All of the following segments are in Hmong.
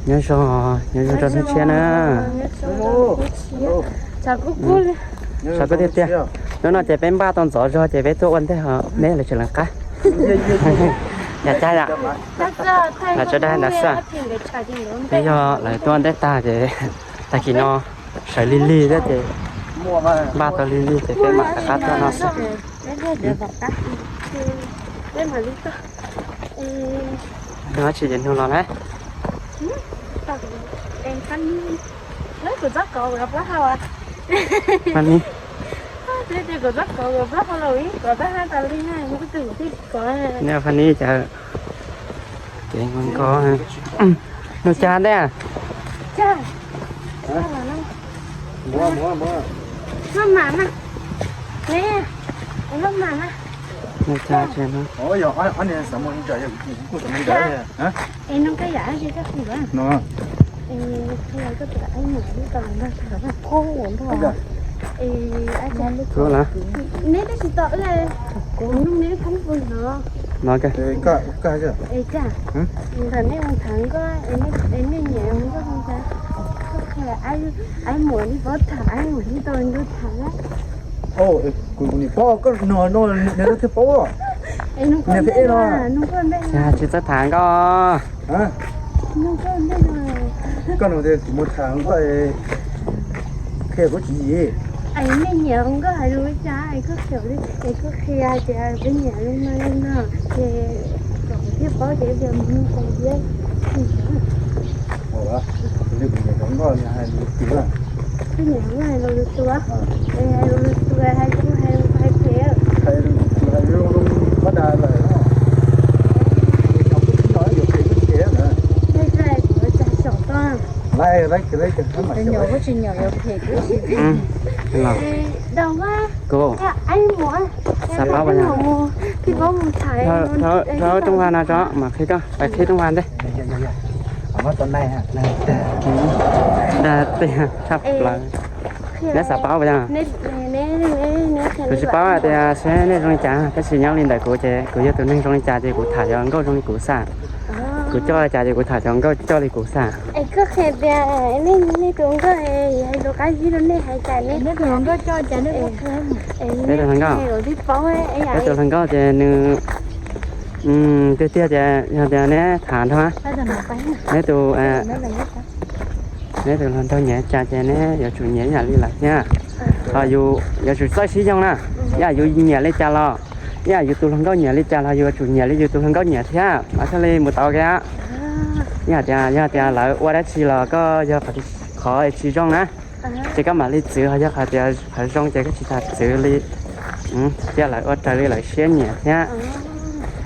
Nyob zoo, nyob zoo rau hnub tshiab na. Tshav kub tiag tiag. Hnub no ces peb npaj tau ntxov zog ces peb tuaj ua ntej ho neb lawv tseem lawv qab. Yam cag yam, lawv tso dag ntawd xwb. Peb yog lawv tuaj ua ntej tag ces tag kis no sawv lig lig thiab ces npaj tau lig lig ces peb mam rov qab tuaj no xwb. Nws tsis ces nug los na. Mas ni, ne Fani cas kev nko nko. Nug cas ntej. Nug cas tsis nug. Kub lawm. No, kuv nim paub koj no no nws thiaj paub. Nws thiaj no. Tsis txawj tham nkauj. Koj no tias kuv mus tham nkauj, qhia kuv tsis yim. Nej nyiam nkauj hais lus li cas es koj qhia, es koj qhia tias peb nyiam li no li no, ces kom kuv thiaj paub ces tias mus nug qos thiab. Ua li kuv nyiam nkauj nyiam hais lus tus. Koj nyiam nkauj hais lus tus? Es hais lus tus hais kuv hais lus hais phem. Hais lus tus hais lus pab das lawm. Kuv tsis nyiam yuav phem kuv tsis. Xav paub, thawb rooj vag no tso mam qhib koj, pais qhib rooj vag ntej. Dag tiag tshaj plaws. Neb xav paub puas yog? Kuv tsis paub tias seb nej zoo li cas, tab sis nyob li ntawm kuv ces kuv yog tus neeg zoo li cas ces kuv tham cov nkauj zoo li kuv xwb. Kuv coj li cas ces kuv tham cov nkauj coj li kuv xwb. Es koj qhia tias nej, nej tus hluas nkauj hais lus qab zib rau nej hais cas nej, nej tus hluas nkauj, nej tus hluas nkauj ces nws, tiag tiag ces yog tias neb tham nrog, neb tus, neb tus hluas nraug nyiam li cas ces neb yuav tsum nyiam ib yam li lawv thiab. Ho yus yuav tsum txawj sib yoog na, ib yam yus nyiam li cas los, ib yam yus tus hluas nkauj nyiam li cas los yus yuav tsum nyiam li yus tus hluas nkauj nyiam thiab mas thiaj li mus tau kiag. Ib yam tias, yog tias lawv ua dab tsi los koj yog qhov tsis zoo na, ces koj mam li txwv, ho yog qhov tias qhov zoo ces koj tsis tas txwv li, cia lawv ua raws li lawv siab nyiam thiab.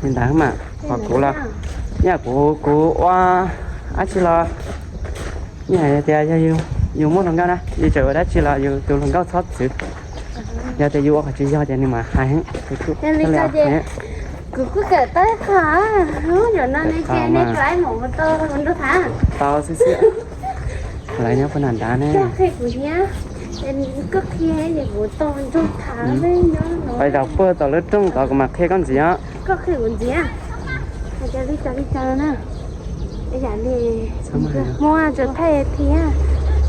Li ntawd mas, ho kuv los, ib yam kuv, kuv ua dab tsi los, ib yam tias yog yus muaj hluas nkauj na, yus tseem ua dab tsi los yus tus hluas nkauj txhob txwv. Yog tias yus ua qhov tsis yog ces nws mam hais. Kuv kuj kawm tau qhov, hnub no ne ces nej tus aib mus tau nrog tham. Tau xwb xwb. Lawv nyob puag nram nrad ne. Koj qhia kuv thiab, koj qhia es kuv tau nrog tham. Pais zaum puag tom lub rooj tod kuv mam qhia koj ntxiv os. Koj qhia kuv ntxiv, hais tias li cas li cas na. Yam li, muaj tsuas thaij thiab,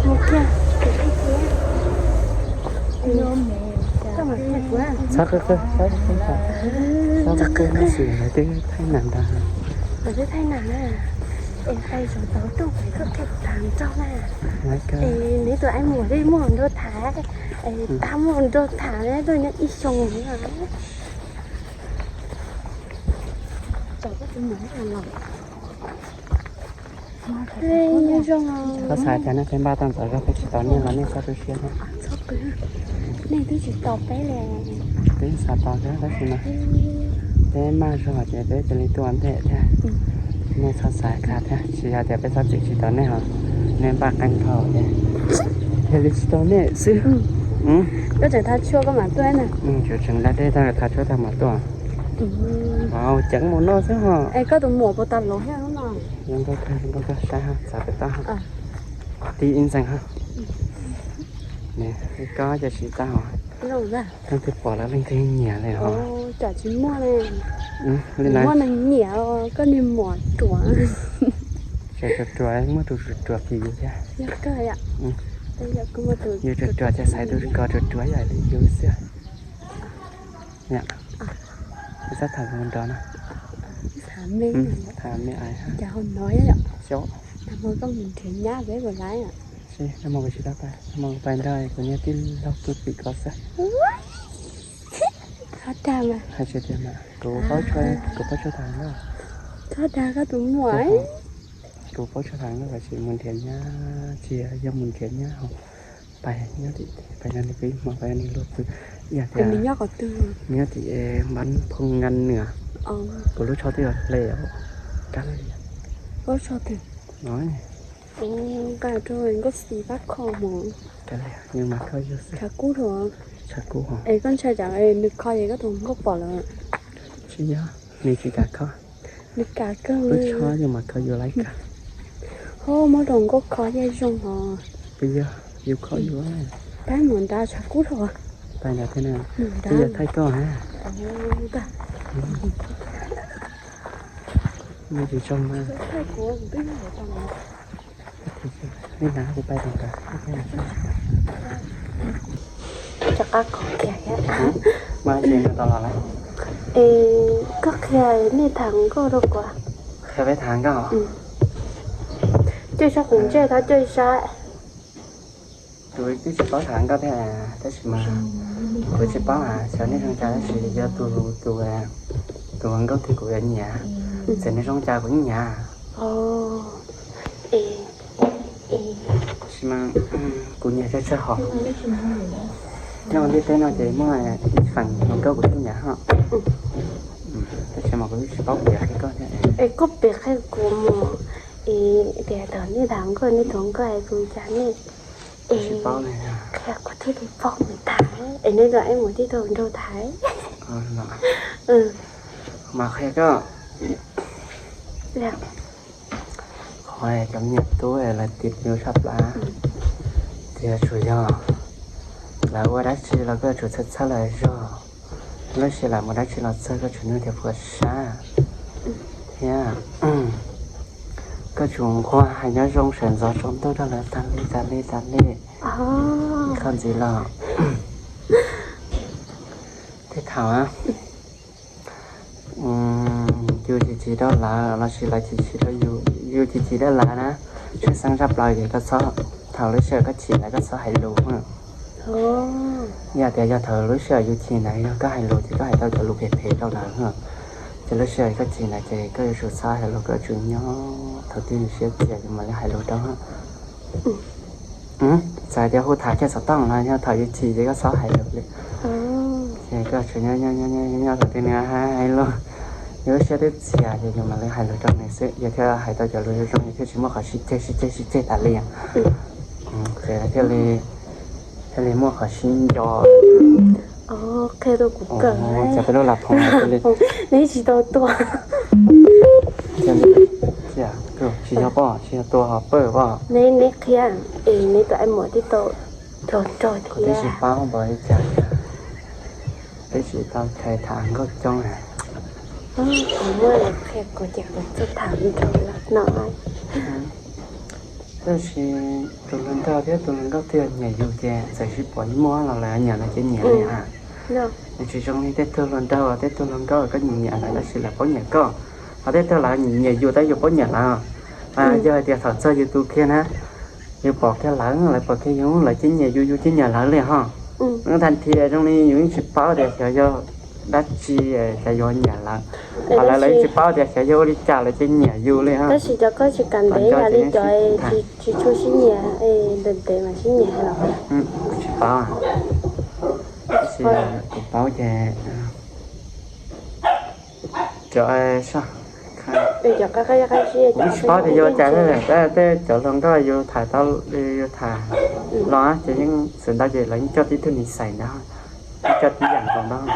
mus kiag tsuas thaij thiab. Koj mam qhia kuv. Txhob qw, txhob qw, txhob qw, txhob qw, lawv twb thaij nas ntag. Lawv twb thaij nas na. Es pais zaum tod rooj pem koj qhia kuv tham nrog na. Es neb tus aib mus li muaj nrog tham, es tab muaj nrog tham tuaj nyob ib xyoos na. Txhob xav cas nej peb npaj tau ntxov zog peb tsis tau nej los nej txhob tu siab thiab. Nej twb tsis tau peb li. Twb xav tau thiab tab sis mas peb maj zog ces peb cia li tuaj ua ntej thiab. Nej txhob xav cas thiab, tsis yog tias peb txhob txwv tsis tau nej os, nej npaj qeej dhau ces cia li tsis tau nej xwb. Koj tseem thau tshuaj koj mam tuaj na. Tseem da dej tag thau tshuaj tag mam tuaj. Ceev mus no xwb ho. Es koj tus muam puas tas los thiab lub no? Zoo nkauj kawg, zoo nkauj kawg, saib ho, txav pem toj ho. Tib ib ntxees ho. Koj ces tsis tau. Leej twg pom lawv leej twg nyiam li ho. Li no muaj neeg nyiam koj niag muam ruam. Ruam ruam, muaj tus ruam ruam phim yus thiab. Yus ruam ruam ces xaiv tus ko ruam ruam yam li yus xwb. Yus xav tham mus nrad no. Tham me ais. Xyov. Nag hmo kuv tsis tau pais, nag hmo kuv pais nrog kuv niag tij laug pw tim ko xwb. Hais tias mas kuv paub tshuaj, kuv paub tshuaj tham nkauj. Kuv paub tshuaj tham nkauj, tab sis mus nrhiav nyab, tsis yog mus nrhiav nyab, pais nyob tim, pais nrog nws pw ib hmo, pais nrog nws luag pw. Ib yam tias nws nyob tim npab phoo nqa nws, kuv lub tsho twb yog hle os. Kab li, lub tsho twg? Nqa rau nkauj xis pab kho mus. Kab li, yus mas kho yus xwb. Tshav kub rau. Tshav kub hos. Es koj ntshai tsam nws kho ces koj tus nkauj pom lawm. Tsis yog, nws tsis kam kho. Nws kam kawg. Lub tsho yus mas kho yus laib kawg. Ho muab rau nkauj kho thiaj zoo hos. Puas yog, yus kho yus. Pab mus nrad, tshav kub rau. Pab nrad thiab na. Twb yog thaij koj na. Nws tsis tso mas. Li na kuv pais tom ntawd. Rov qab qhov kiag thiab. Mas tsis tau los lawm. Es koj qhia nej tham nkauj rau kuv. Qhia peb tham nkauj. Coj sab qus ntsej tau coj sab. Kuv twb tsis paub tham nkauj thiab, tab sis mas kuv tsis paub xyov nej zoo cas, tab sis yog tus, tus, tus nkauj twg kuv yuav nyiam, txawm nws zoo cas kuv yeej nyiam. Tab sis mas kuv nyiam tsawg tsawg hos. Nyob ntiaj teb no ces muaj ib feem hluas nkauj kuv yeej nyiam hos. Tab sis mas kuv twb tsis paub piav qhia koj thiab. Es koj piav qhia kuv mus. Es tias thaum nej tham nkauj, nej tus nkauj hais kuv cas nej, es qhia kuv thiaj li paub mus tham. Es nej tus ais mus tib tug nraug tham. Mas qhia koj, qhov cov me nyuam tub lawv tim yus tshaj plaws tias tsuas yog lawv ua dab tsi los koj yuav tsum txhawj txhawj lawv zog. Lub sij hawm lawv mus dab tsi los txog koj tsum nug tias puas sab, thiab koj tsum nquag hais nyob zoo sawv ntxov tsaus ntuj rau lawv tas li tas li tas li. Ib qho ntxiv los tej thaum yus chim chim rau lawv los sis lawv chim chim rau yus, yus chim chim rau lawv na, tshwj xeeb tshaj plaws ces koj txhob, thaum lub sij hawm koj chim lawv koj txhob hais lus. Yog tias yog thaum lub sij hawm yus chim ntawd yog koj hais lus ces koj hais tau cov lus phem phem rau lawv. Ces lub sij hawm koj chim ntawd ces koj yuav tsum txhob hais lus, koj tsum nyob thaum twg yus siab txias yus mam li hais lus rau. Txawm tias hu tham kiag xov tooj los yog thaum yus chim ces koj txhob hais lus li. Ces koj tsum nyob nyob nyob thaum twg nws hais lus, yus lub siab twb txias ces yus mam li hais lus rau nws xwb, yus thiaj hais tau cov lus zoo zoo, yus thiaj tsis muaj qhov sib ceg sib ceg sib ceg tas li. Ces thiaj li, thiaj li muaj qhov sib nco. Qhia rau kuv kawm. Cas peb lub las phoom li, neb tsis tau tua. Tsis yog poj, tsis yog tua ho pawj poj. Neb, neb qhia es neb tus ais muam twb tau nrog nrog thiab. Kuv twb tsis paub npaum li cas, twb tsis tau khais tham nkauj coob. Kuv muaj qhia kuv ces kuv txawj tham nrog no. Tab sis tus hluas nraug thiab tus hluas nkauj twg nyiam yus ces txawm sib pom muaj los lawv nyiam lawv ces nyiam li ha. Nws tsis zoo li tej tug hluas nraug, tej tug hluas nkauj koj nyiam nyiam lawv tab sis lawv paub nyiam koj, ho tej tug lawv nyiam yus tab yus paub nyiam lawv. Yog hais tias thaum txog yus tus kiag na, yus pom kiag lawv, lawv pom kiag yus, lawv ces nyiam yus, yus ces nyiam lawv li ho. Tag nrho zoo li yus yeej tsis paub tias xyov yog dab tsi cas yus nyiam lawv, ho lawv, lawv yeej tsis paub tias xyov yog ua li cas lawv ces nyiam yus li ho. Tab sis cov koj tsis kam ntev li cov tsis tshua sib nyiam, ntev ntev mas sib nyiam los. Tsis paub, tab sis kuv paub ces cov, kuv tsis paub tias yog cas, tej cov hluas nkauj yus tham tau, yus tham los ces yeej xwm ntau ces lawv yeej coj tib tug nis xais ntawd, yeej coj tib yam nkaus ntawd.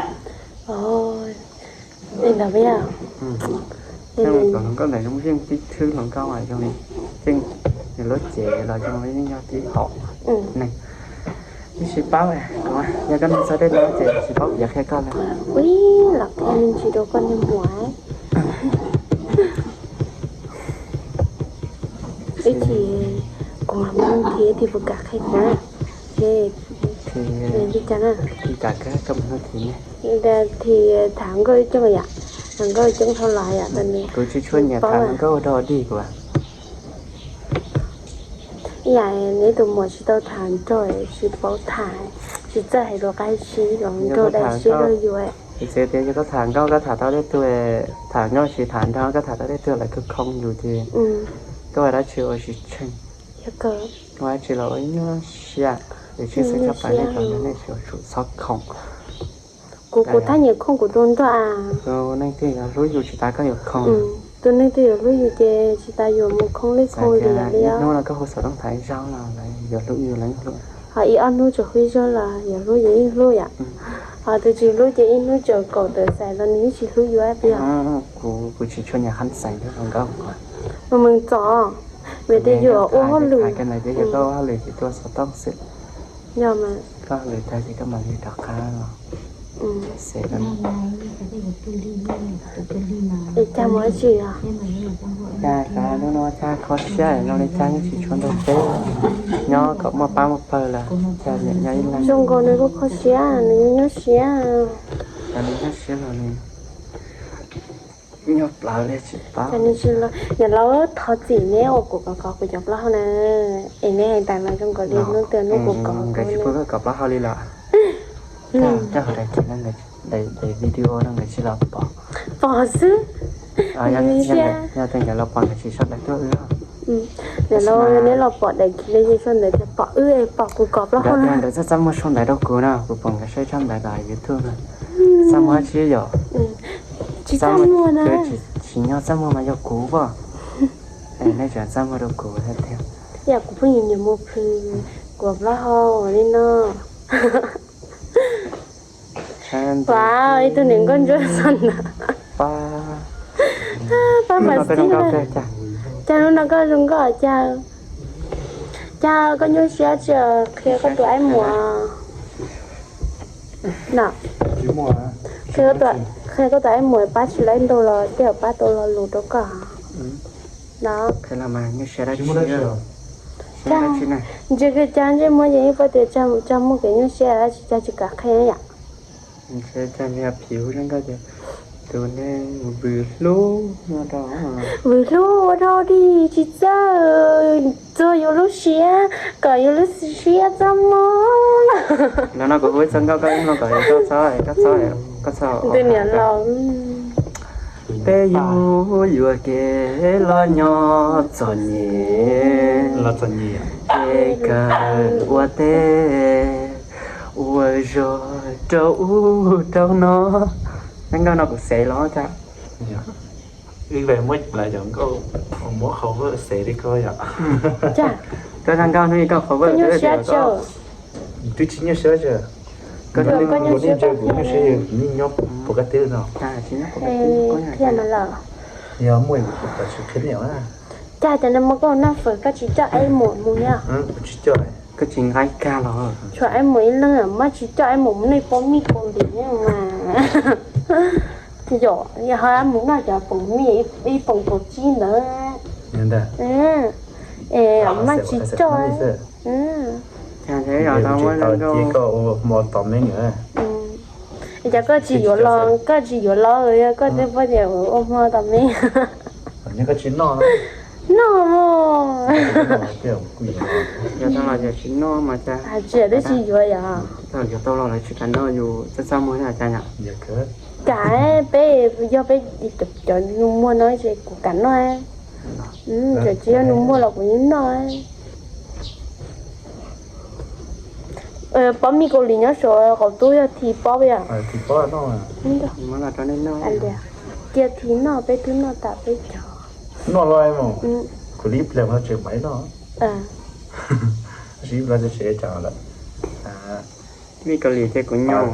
Cov hluas nkauj ntawd zoo yeej tib thwb hluas nkauj zoo li, yeej nws lub cev los zoo li yeej yog tib hom neeg. Twb tsis paub, yog koj nug txog tej no ces tsis paub piav qhia koj li. Ua los qhia me ntsis rau koj niag muam. Ib chim kuv mam mus nug Thim, Thim puas kam qhia kuv na. Ces li cas na? Thim tham Nkauj ib coob yom, tham Nkauj ib coob dhau los yom, kuv tsis tshua nyiam tham Nkauj dog dig kuv. Ib yam neb tus muam tsis tau tham nrog, tsis paub tham, tsis txawj hais lus qab zib los nrog dai siab rau yus. Txiv tias yog koj tham Nkauj, koj tham tau tej tug, tham Nkauj tsis tham nrog, koj tham tau tej tug lawv khoo khoo yus ces koj ua dab tsi ua tsis tsheej. Ua dab tsi los ua ib nyuag siab, es tshwj xeeb tshaj plaws nej cov neeg nej tsis ua tsum txhob khoom. Kuv, kuv thaj nyiam khoom kuv tus nraug. Tus neeg twg yuav hlub yus tsis tas koj yuav khoom. Tus neeg twg yuav hlub yus ces tsis tas yuav mus khoom li khoom li li. Hnub no koj hu xov tooj tham ib zaug los lawv yuav hlub yus lawv hlub. Ho ib ob hnub tseem hu ib zaug los yuav hlub yus yeej hlub yom. Ho tus tsis hlub ces ib hnub tseem kaum tawm xais los nws yeej tsis hlub yus tiag. Kuv, kuv tsis tshua nyiam khab xais nrog Nkauj. Mus mus txom, vim tias yus ua hauj lwm, koj ua hauj lwm ces tua xov tooj xwb. Yog mas. Koj hauj lwm tag ces koj mam li rov qab los. Es Cag mus dab tsi os? Cag, hnub no Cag kho siab zoo li Cag yeej tsis tshua nrog peb nyob kom muaj pab muaj pawg lawm, Cag niam nyob ib leeg. Zoo nkaus nws kuj kho siab, nws nyob siab. Nws nyob siab los nws nyob plawv li tsis paub. Niam laus thov txim neb uas kuv kov kov kuv cov plaub hau na, es neb hais tas mas zoo nkaus li hnub twg hnub kuv kov nkawd tsis pub koj kov plaub hau li los. Koj hais daim video no nkawd tsis los pom. Pom xwb. Yog tias nkawd los pom nkawd tsis sau ntawv tuaj wb. Niam laus neb los pom daim video sau ntawv tias pom wb es pom kuv kov plaub hau na. Nkawd txaj txaj muag sau ntawv rau kuv no, kuv pom nkawd saib tshaj ntawv los YouTube no. Txaj muag tsis yog? Tsis txaj muag na. Tsis nyob txaj muag mas yog kuv pob. Nej tseem txaj muag rau kuv thiab tiag. Yam kuv pheej nyiam nyiam mus plhws kuv plaub hau li no. Pab ib tug niam nkauj ntsuab xwb ntag. Pab mas xib. Cas hnub no koj zoo nkauj Cag? Cas koj nyuaj siab tsis qhia koj tus aib muam? Qhia koj tus aib muam pab tsis laib ntau los tej zaum pab tau lo lus rau koj. Ntsia kiag Cag ntsej muag ces ib pab tias Cag muaj kev nyuaj siab dab tsi Cag tsis kam qhia yom. Cag niag phim hu zoo nkauj tias tus neeg vwm hlub ua rau, vwm hlub ua rau dig tsis txawj txuag yus lub siab kom yus lub siab txaj muag. Los no kuv hu ib txoj nkauj koj ib mloog kom koj txhob, koj txhob, koj txhob. Tus niam laus. Peb yug yuam kev los nyob txom nyem, kev kawm ua teb ua zog rau ub rau no. Nkauj no kuv xev los cas. Wb muab lawv cov nkauj muab qhov vawj xev li koj yom. Koj nkauj hnub ib koj qhov vawj nyuaj siab. Twb tsis nyuaj siab. Koj nyuaj siab, kuv nyuaj siab, kuv yeej nyob pov kab teb no. Thiaj mas lawm. Yog muaj kuv tsis qhia nej. Cas cov neeg muab koj noj fawm koj tsis coj aib muam mus nyob? Kuv tsis coj. Koj tsis nqaij kag los? Tshuav aib muam ib leeg, muab tsis coj aib muam mus noj pob mij Kaus Lim mas. Yom, yog ho mus noj cov poom mij ib poom kaum tsib ntawd. Es maj tsis coj. Cas tau ua zoo nkauj, koj ua hmo tos me. Es cas koj tsis yuav los, koj tsis yuav los, yog koj twb poj niam ua hmo tos me. Noj mog. Yog tau los yog tsis noj mas cas. Tsis twb tsis yuav yom. Yuav tau los lawv tsis kam noj yus txaj txaj muag na cas yom. Kam, peb yog peb cov nus muag no ces kuv kam noj. Tseem tsis yog nus muag los kuv yeej noj. Pob mij Kaus Lim nyob saum qaum tub yog Thim pob yom. Cia Thim noj peb twb noj tas peb cov. Noj los mus, kuv li pliag mas tseem mam noj. Tab sis ib pliag tseem cas lawm. Mij Kaus Lim ces kuv nyob.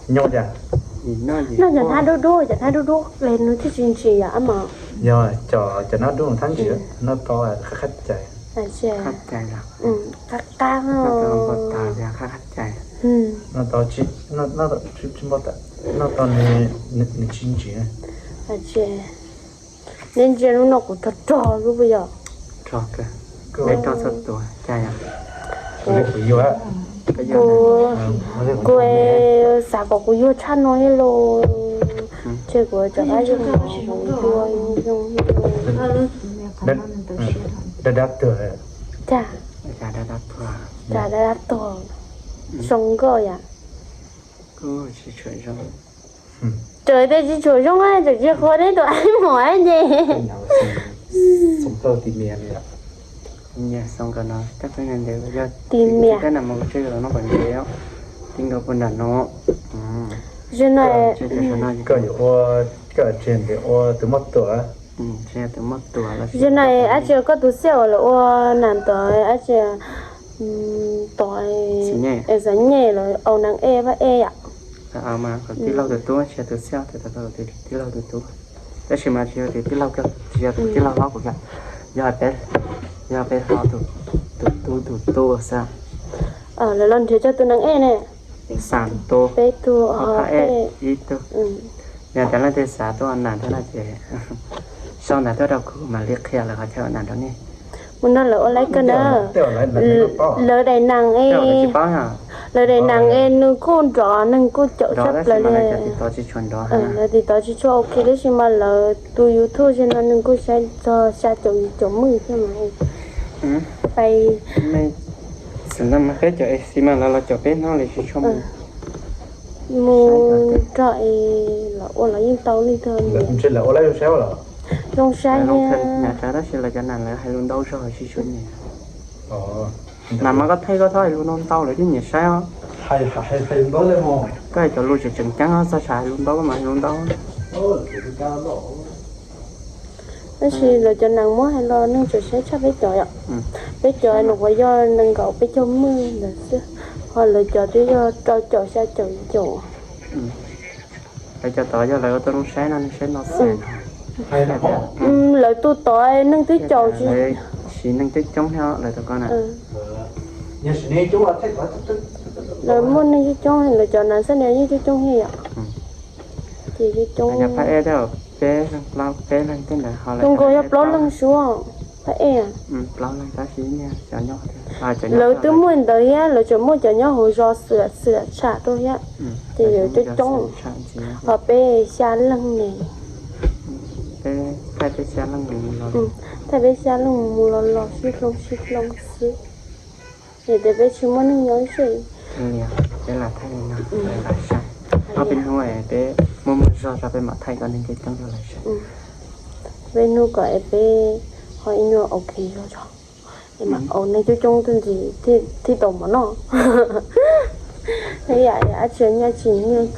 Noj cov hnab dub dub, cov hnab dub dub li nws thiaj tsis ntsim yom ab mos. Yog cov hnab dub thab ntsim, noj tau qab qab cais. Qab qab, qab qab cais. Noj tau tsis npau taws, noj tau nws tsis ntsim. Neb ntsia hnub no kuv rog rog xwb puas yog? Rog kawg. Peb rau txhua tus cas yom? Kuv, kuv xav kom kuv yuag tshaj no thiab los, ces kuv rov qab yuag, kuv yuag zoo. Dab dab tuag. Cas, cas dab dab tuag, zoo nkauj yom. Tsis tshua zoo. Tseem tias tsis tshua zoo, tseem tsis qhuas neb tus aib mos ces. Tim miam. Tim nkaus puag nram no. Zaum no, koj yuav ua, koj tsis ntev ua tus muaj tuam. Zaum no dab tsi koj tus xiaj uas lawv ua nam tod dab tsi, tod, xav nyej los au neeg ej vaj ej yom. Mas tij laug tus tub, tsis yog tus xiaj, tij laug tus tub. Tab sis mas tsis yog tus tij laug, tsis yog tus tij laug hlob kuv, yog peb, yog peb hlob tus tub tus tub xwb. Lawv los nrhiav cov tus neeg ej ne. Xav tus, peb tug, ob phab ej, ib tug. Yog tias leej twg xav tuaj ua nam thiab no ces sau ntawv tuaj rau kuv mam li qhia lawv qhov chaw ua nam rau nej. Mus no lawv ua laib kawg na. Lawv daim nees, lawv daim nees es nws kuj nrov, nws kuj caum tshaj plaws li. Lawv tiv tov tsis tshua ok tab sis mas lawv tus YouTube no nws kuj saib txog xya caum yim caum mil thiab mas. Pais, peb caum es xis mas lawv los caum peb hnub li tsis tshua mus. Mus rau es los ua los yeej tau li ntawd. Zoo saib, tab sis lawv cov nam lawv hais lus ntau zog tsis tshua nyiam. Nam mas koj thaij koj txhob hais lus ntau ntau lawv twb nyiam saib os. Koj hais cov lus tseem tseem ceeb, txog tsam hais lus ntau koj mam hais lus ntau. Tab sis lawv cov nam muab hais los neeg tseem saib tshaj peb cov yom. Peb cov nws puas yog nees nkaum peb caug mil ntawd xwb, ho lawv cov twb yog rau caum xya caum caum. Lawv cov tod yog lawv ua tuaj zoo saib no, neeg saib ntau xwb. Lawv tus tod neeg twb caum, siv neeg twb coob thiab lawv tus ko na. Lawv muaj neeg coob coob, lawv cov nam xab nias yeej coob coob thiab yom. Ces coob coob. Phab ej thiab, peb leeg, peb leeg tej ntawd ho. Zoo nkaus yog plaub leeg suab, phab ej. Plaub leeg tab sis lawv twb muaj ntawd thiab, lawv tseem muaj cov nyob hauv zos xwm xwm tsham rau thiab. Ces lawv coob coob, ho peb xya leej ne. Thaij peb xya leej mus los los sib hloov sib hloov xwb. Yog tias peb tsis muaj neeg nyob ze, peb lam thaij li no, peb lam saib. Ob peb hnub peb muaj muaj zog tso peb mam thaij kom neeg coob coob rau lawv saib. Peb hnub kom es peb ho ib nyuag ok zog tso, es mam au neeg coob coob tuaj ntxiv thiaj tau mov noj. Yam dab tsi nyiaj tsis nyiaj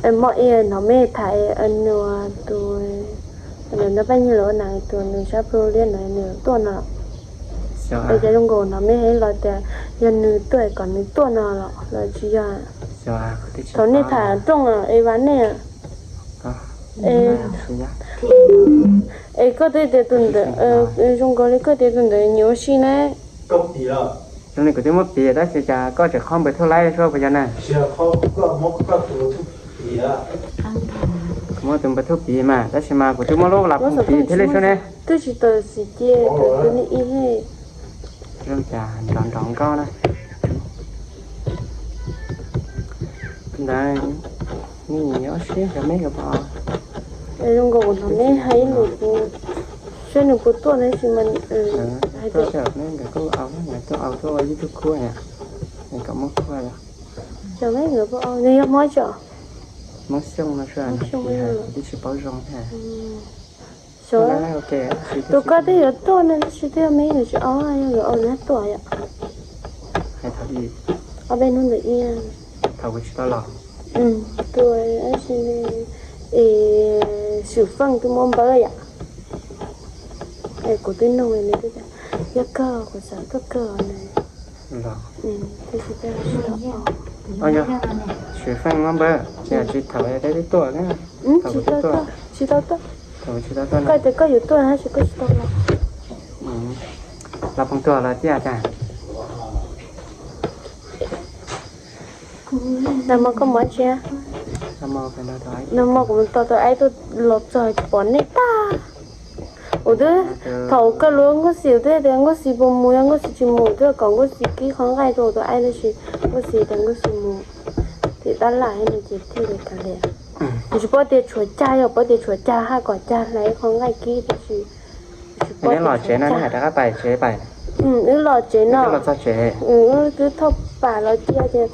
ces muaj ib hnov mej tham nws tus, nws paj nyig los ua nam tus nws sab plu liab no nws tuaj no. Es cov zoo nkaus hnov mej hais los tias yog nws tuaj kom nws tuaj no los los tsis yog. Thaum nej tham rooj es vas nej. Es koj twb tias tus ntawd, zoo nkaus li koj tias tus ntawd nyiam ua si na. Zoo li kuv twb muab piv tab sis cas koj tseem qhov npawg thuj laib suab puas yog na? Kuv muab tus npawg thuj piv mas tab sis mas kuv twb muab lub las phoom piv thiab li suab ne. Twb tsis tau xim cia tus ni ib he. Zoo cas nrov nrov nkauj na. Ntawd, nws nyob siab cov meb cov pom. Zoo nkaus hnov meb hais ib lus, saib nws puas tuaj tab sis mas hais tias meb nkawd kuj au, nkawd tuaj au tuaj ua ib tug khuaj, kom muab khuaj. Cov meb nkawd puas au, nws yog Hmoob tso? Hmoob Xyooj no, kuv twb tsis paub zoo thiab. Tus koj twb yuav tuaj no tab sis twb yog meb yuav tsis au, yog yuav au nab tuaj yom. Hais thaum ub, ob peb hnub ntawd ib, thaum kuv tsis tau los. Tus, es Xwm Feej twb muab npawb yom. Es kuv twb nug nws, yog kawg kuv xav tuaj kawg na. Los, tab sis twb tsis tau. Yog Xwm Feej muab npawb ces tsis thaum peb twb tuaj na. Thaum kuv twb tuaj, tsis tau tuaj. Thaum kuv tsis tau tuaj, koj tias koj yuav tuaj tab sis koj tsis tau los. Los phoom tuag los tiag cas. Nag hmo koj mus tsi? Nag hmo kuv mus tos tus aib tuaj los txog pom nej tag. Kuv twb, thaum kawg lub Nkauj Xis twb tias Nkauj Xis puas mus, yog Nkauj Xis tsis mus twb kom Nkauj Xis kib qhov nqaij rau tus aib tab sis Nkauj Xis tias Nkauj Xis mus tim tab laj no ces thiaj li kav liam. Kuv tsis paub tias tshuav cag, yog paub tias tshuav cag haj kom cag hlais qhov nqaij kib tab sis tsis paub tias tshuav cag. Wb los tsev no, wb twb thauj pam los cia ces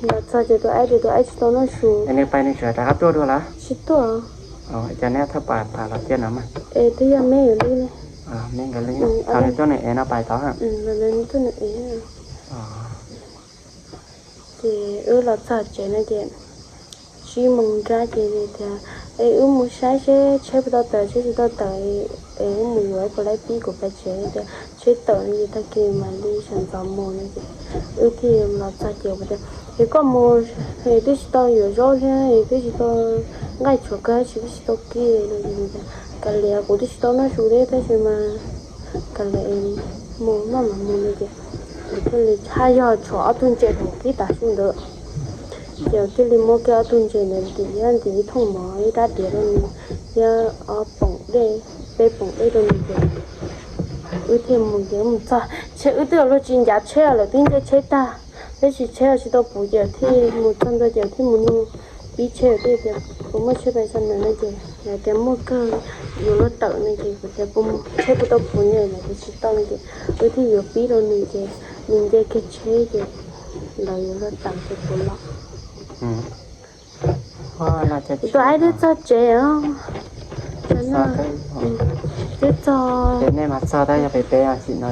los txog ces tus aib ces tus aib tsis tau noj su. Tsis tuaj. Cov neb thauj pam los cia no mas. Es twb yog me yuav li ne. Me nkawd li. Thaum nws tuaj nws ev no pais tod. Tuaj nws ev. Ces wb los txog tsev no ces tsib moos nrab ces tias, es wb mus saib seb tsheb puas tau tawm, tsheb tsis tau tawm es wb mus yuav ib puas laib pib kuv pais tsev. Tias tsheb tawm no ces tag kis mam li sawv ntxov mus no ces wb thiaj los txog ces tias, es koj mus es twb tsis tau yuav zaub thiab es twb tsis tau nqaij tshuav kawg tsis twb tsis tau kib no ces tias, kav liam kuv twb tsis tau noj su thiab tab sis mas kav liam mus maj mam mus no ces kuv thiaj li haj yog tshuav ob tug ntses thaum pib tav su ntawd. Ces thiaj li muab kiag ob tug ntses ntawd ntim thiab ntim ib thooj mov ib rab diav rau nws thiab ob poom dej, peb poom dej rau nws ces wb thiaj mus ces wb mus txog tsheb, wb twb luag tsis ncav tsheb lawm twb nce tsheb tag, tab sis tsheb tsis tau puv ces thiaj mus txog ntua ces thiaj mus nug pib tsheb thiaj tias puas muaj tsheb pais Xam Nuas no ces lawv tias muaj kawg, yuav luag tawm no ces kuv tias tsheb puas tau puv ne, lawv tias tsis tau no ces wb thiaj yuav pib rau nws ces nws nce kiag tsheb ces lawv yuav luag tawm ces kuv los. Tus aib twb txog tsev os. Twb txog. Ces nej mas txog tab yog peb peb os, tsim no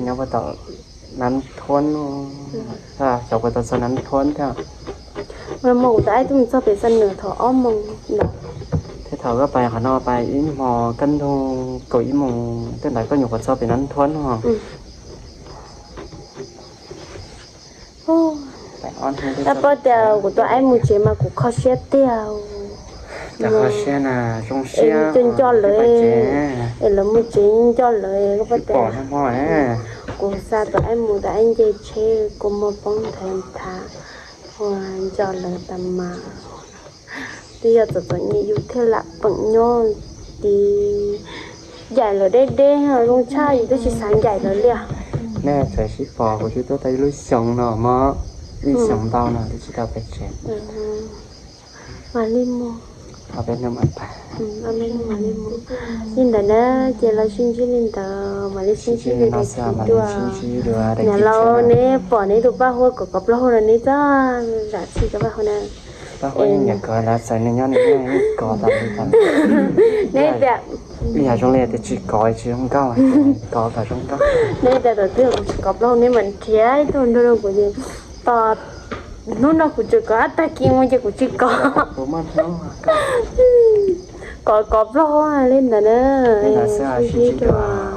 nyob puag tom Nab Thuab, xyov puas tau txog Nab Thuab thiab. Mus kuv tus aib twb mus txog pem Xam Nuas thaum ob moos ntawd. Thiab thaum koj pais qhov no pais ib hmos kaj ntug kaum ib moos tej ntawd koj nyuam qhuav txog pem Nab Thuab no. Tab paub tias kuv tus aib mus tsev mas kuv kho siab tiag. Kho siab na, zoo siab. Nco nco lawv, es lawv mus tsev nco lawv, koj paub tias kuv xa tus aib mus tus aib nce tsheb kua muag poob nthav nthav, ua nco lawv tas mas. Twb yog txom txom nyem yus thiaj lam peem nyob tid, ncaim lawv deb deb zoo tshaj yus twb tsis xav ncaim lawv li. Nej txawm sib pom kuv twb tuaj tau ib lub xyoo no mog, ib xyoo ntau no twb tsis tau pais tsev. Mam li mus. Li ntawd na, ces los sib ntsib li ntawd, mam li sib ntsib li ntawd. Niam laus, neb pom neb tus paj huab kov kov plaub hau los neb txhob zam txim rau paj huab na. Neb tias, ib yam zoo li tias tsis kov tsis zoo nkauj, kov kom zoo nkauj. Neb tias thaum twg kuv tsis kov plaub hau neb mam nrhiav ib tug nrog rau kuv ces tos hnub no kuv tseem kov, tag kis mus ces kuv tsis kov. Kov kov plaub hau li ntawd na. Sib ntsib rau